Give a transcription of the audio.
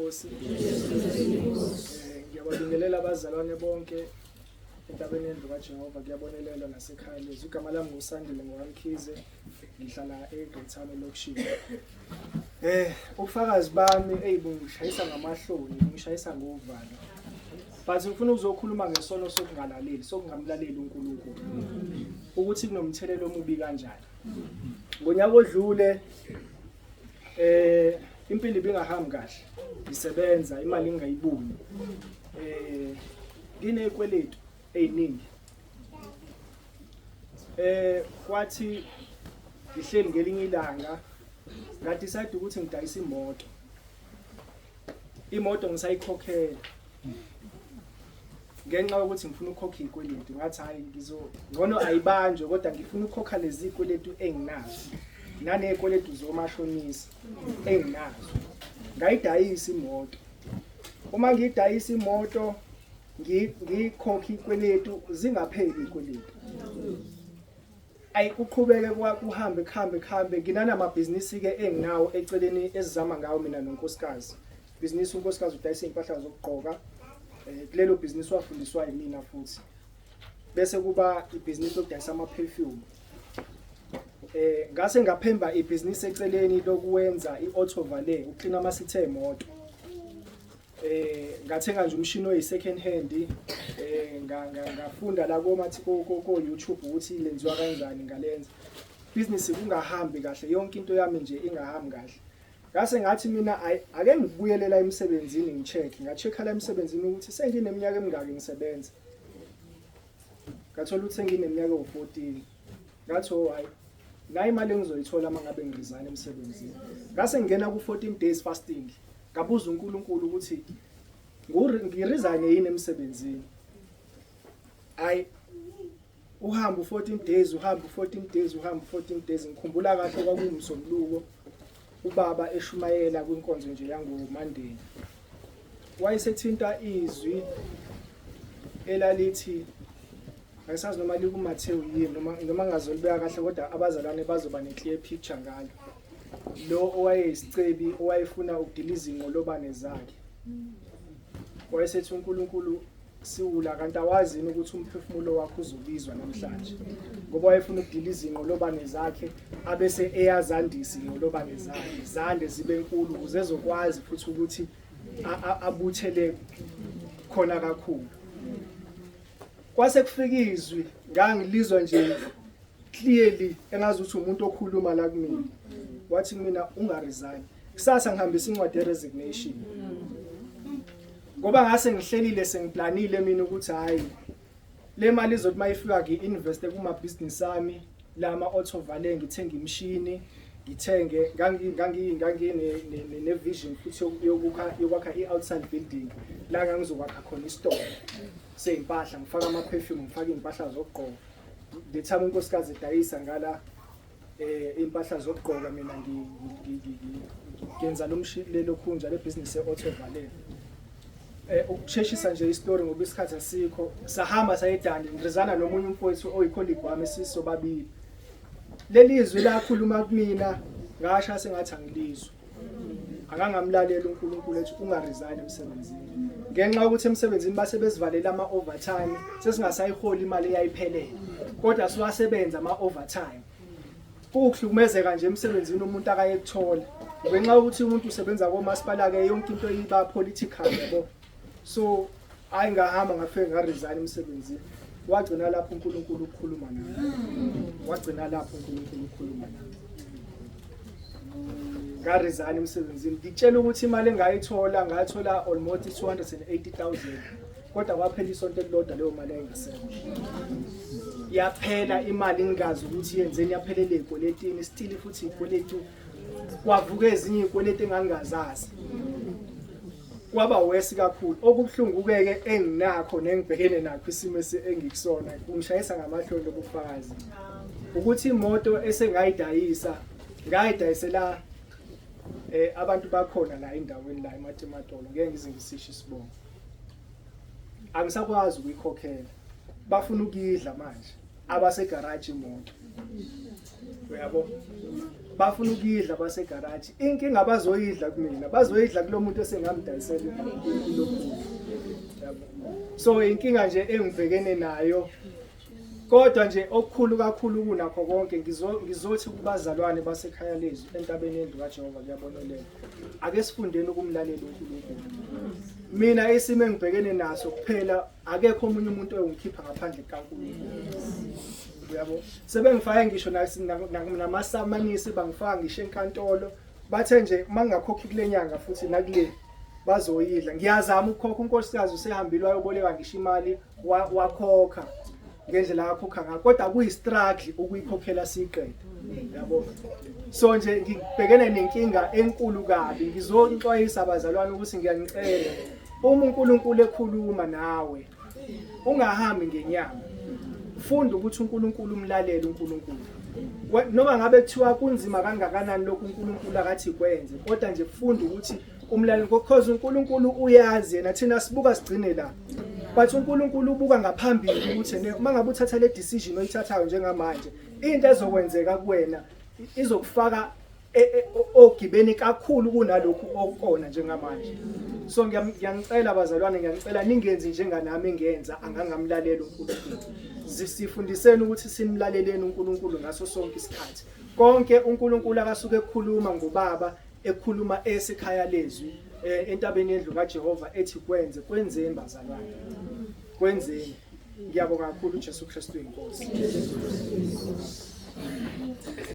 Nkosi. Ngiyababingelela abazalwane bonke entabeni yendlu kaJehova kuyabonelelwa nasekhaya lethu. Igama lami nguSandile ngowamkhize ngihlala eGreytown elokishini. Ubufakazi bami eyi bungishayisa ngamahloni, bungishayisa ngovalo. But ngifuna ukuzokhuluma ngesono sokungalaleli, sokungamlaleli uNkulunkulu. Ukuthi kunomthelela omubi kanjani. Ngonyaka odlule impilo ibingahambi kahle, ngisebenza imali ngingayiboni. Nginezikweletu eziningi. Kwathi ngihleli ngelinye ilanga ngadecide ukuthi ngidayise imoto. Imoto ngisayikhokhela ngenxa yokuthi ngifuna ukukhokha izikweletu. Ngathi hayi, ngizo ngcono ayibanjwe, kodwa ngifuna ukukhokha lezi zikweletu enginazo nanezikweletu zomashonisa enginazo. Ngayidayisa imoto. Uma ngiyidayisa imoto ngikhokha ikweletu, zingapheli ikweletu. Ayi, kuqhubeke kuhambe kuhambe kuhambe. Nginanamabhizinisi ke enginawo eceleni esizama ngawo mina nonkosikazi. Ibhizinisi, unkosikazi udayisa impahla zokugqoka. Kulelo bhizinisi wafundiswa yimina futhi. Bese kuba ibhizinisi lokudayisa ama-perfume. Ngase ngaphemba ibhizinisi eceleni lokwenza i-auto valet, ukuklina amasithe emoto. Ngathenga nje umshini oyi second hand, ngafunda la komathi ko YouTube ukuthi lenziwa kanjani, ngalenza. Business kungahambi kahle, yonke into yami nje ingahambi kahle. Ngase ngathi mina ake ngibuyelela emsebenzini ngicheck, ngacheck la emsebenzini ukuthi sengineminyaka emingaki ngisebenza. Ngathola ukuthi sengineminyaka ewu-14. Ngathi oh hayi, nayi imali engizoyithola uma ngabe ngiresign emsebenzini. Ngase ngingena ku-14 days fasting. Ngabuza uNkulunkulu ukuthi ngiresign yini emsebenzini. Hayi, uhamba u-14 days, uhamba u-14 days, uhamba u-14 days. Ngikhumbula kahle kwakuwumsombuluko, ubaba eshumayela kwinkonzo nje yangoManday. Wayesethinta izwi elalithi, angisazi noma likuMathewu yini noma ngazolibeka kahle, kodwa abazalwane bazoba ne-clear picture ngalo. Lo owayeyisicebi owayefuna ukudiliza inqolobane zakhe. Wayesethi uNkulunkulu, siwula, kanti awazi yini ukuthi umphefumulo wakho uzobizwa namhlanje? Ngoba wayefuna ukudiliza inqolobane zakhe abese eyazandisa inqolobane zakhe zande zibe nkulu ukuze ezokwazi futhi ukuthi abuthele khona kakhulu. Kwase kufika izwi, ngangilizwa nje clearly engazi ukuthi umuntu okhuluma la kumina. Wathi kumina ungaresign. Kusasa ngihambisa incwadi ye-resignation. Ngoba ngase ngihlelile, sengiplanile mina ukuthi hayi, le mali izothi mayifika ngi-investe kumabhizinisi ami lama auto valet, ngithenge imishini, ngithenge ne-vision futhi yokwakha i-outside building la ngangizokwakha khona isitolo sey'mpahla, ngifake ama-perfume, ngifake iy'mpahla zokugqoka. The time unkosikazi edayisa ngala impahla zokugqoka, mina ngenza lelo khunja le business ye-auto valet. Ukusheshisa nje istory ngoba isikhathi asikho, sahamba sayedandi, ngirizana nomunye umfowethu oyicolleague wami, sisobabili. Leli zwi lakhuluma kumina, ngasha sengathi angilizwa. Akangamlalela uNkulunkulu ethi ungaresign emsebenzini. Ngenxa yokuthi emsebenzini base bezivalela ama overtime, sesingasayiholi imali eyayiphelele. Kodwa siwasebenza ama overtime. Kuwukuhlukumezeka nje emsebenzini umuntu akaye kuthola. Ngenxa yokuthi umuntu usebenza komasipala ke yonke into iba political, yabo. So hayi, ngahamba ngafike ngaresign emsebenzini. Wagcina lapho uNkulunkulu ukukhuluma nami. Wagcina lapho uNkulunkulu ukukhuluma nami. Ngaresign emsebenzini. Ngitshela ukuthi imali engayithola, ngathola almost 280,000. Kodwa kwaphela isonto elilodwa leyo mali ayingasekho. Yaphela imali ngingazi ukuthi yenzeni, yaphelela ey'kweletini, still futhi iy'kweletu, kwavuka ezinye iy'kweletu engangingazazi. Kwaba worse kakhulu. Okubuhlungu-ke ke enginakho nengibhekene nakho, isimo engikusona kungishayisa ngamahloni lobufakazi, ukuthi imoto esengayidayisa, ngayidayisela abantu bakhona la endaweni la eMatimatolo, ngeke ngize ngisisho isibongo. Angisakwazi ukuyikhokhela, bafuna ukuyidla manje abasegaraji imoto, uyabo. Bafuna ukuyidla basegaraji. Inkinga bazoyidla kumina, bazoyidla kulo muntu esengamdayisela ilokhu. Yabo. So inkinga nje engibhekene nayo, kodwa nje okukhulu kakhulu kunakho konke, ngizothi kubazalwane basekhaya lezwi, entabeni yendlu kaJehova kuyabonelela, ake sifundeni ukumlalela uNkulunkulu. Mina isimo engibhekene naso kuphela, akekho omunye umuntu oyongikhipha ngaphandle kukaNkulunkulu, uyabo. Sebengifake ngisho namasamanisi, bangifaka ngisho enkantolo, bathe nje uma ngingakhokhi kule nyanga futhi nakule bazoyidla. Ngiyazama ukukhokha, unkosikazi usehambile wayoboleka ngisho imali, wakhokha ngendlela akhokha ngayo, kodwa kuyi-struggle ukuyikhokhela siyiqede, yabo. So nje ngibhekene nenkinga enkulu kabi. Ngizonixwayisa abazalwane ukuthi ngiyanicela, uma uNkulunkulu ekhuluma nawe, ungahambi ngenyama. Funda ukuthi uNkulunkulu umlalele uNkulunkulu. Noma ngabe kuthiwa kunzima kangakanani lokhu uNkulunkulu akathi kwenze, kodwa nje funda ukuthi umlalele, because uNkulunkulu uyazi yena. Thina sibuka sigcine la, but uNkulunkulu ubuka ngaphambili ukuthi uma ngabe uthatha le decision oyithathayo njengamanje, into ezokwenzeka kuwena izokufaka ogibeni kakhulu kunalokhu okukona njengamanje. So ngiyanicela bazalwane, ngiyanicela ningenzi njenganami engenza angangamlalela uNkulunkulu. Sifundiseni ukuthi simlaleleni uNkulunkulu ngaso sonke isikhathi. Konke uNkulunkulu akasuke ekhuluma ngobaba, ekhuluma esekhaya lezwi, entabeni yendlu kaJehova, ethi kwenze, kwenzeni bazalwane, kwenzeni. Ngiyabonga kakhulu. UJesu Kristu inkosi.